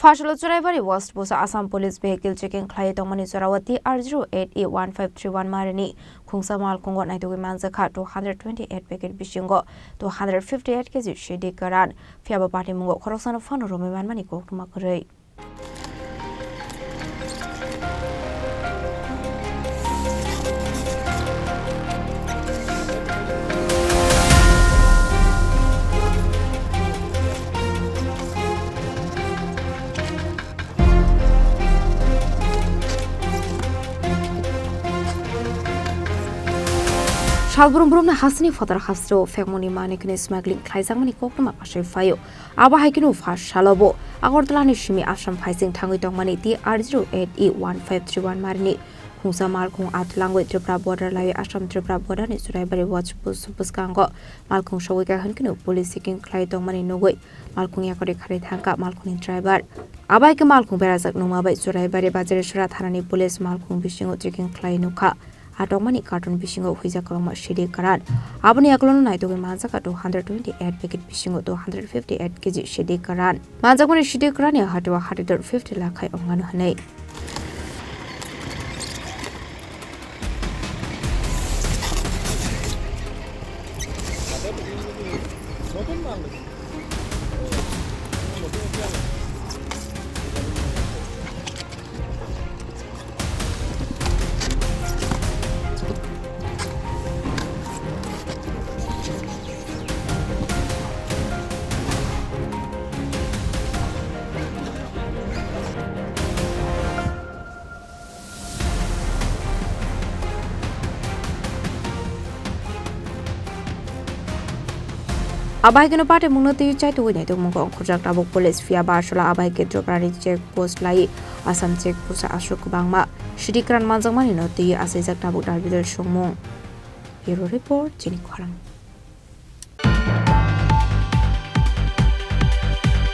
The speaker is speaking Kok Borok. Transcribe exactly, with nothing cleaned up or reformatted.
Phasalo Churaibari West Busa Assam Police vehicle checking khlai tongmani jorao T R zero eight E one five three one marini khungsa malkhungo naitugwi manjakha two hundred twenty eight packet bisingo two hundred fifty eight K G sidi karan. Phiyaba patimungo khoroksano phano romwi manmani koktwma kwrwi. Salbrum brumni hasteni photar hasteo phekmungni manwi khwnwi smuggling khlaijakmani koktwma kasui phaio. Abo hai kheno first salobo Agartala ni simi Assam phaising thangwi tongmani T R zero eight E one five three one marini khungsa malkhung atlangwi Tripura border laiwi Assam Tripura border ni Churaibari watch post bwskango malkhung sogwi kha hwnkheno police checking khlai tongmani nugwi malkhung yakori kharwi thangkha malkhungni driver. Abo hai khe malkhung berajak nungma bai Churaibari Bajarisora thanani police malkhung bisingo checking khlai nukha. Atokmani carton bisingo huijak kwbangma sidi karan. Aboni yagulono naitugwi manjakha two hundred twenty eight packet bisingo two hundred fifty eight K G sidi karan. Manjakmani sidi karanni hatio hatidor fifty lakh khai ongmano hwnwi. Abai keno pate mungno twi chai tugwi nai tongmung kok khurjak tabuk police phiya ba aswla abai ke Tripura ni check post lai Assam check post aswk kwbangma sidi kran manjakmani no twi asaijak tabuk darbidal songmung. Bureau report, chini khorang.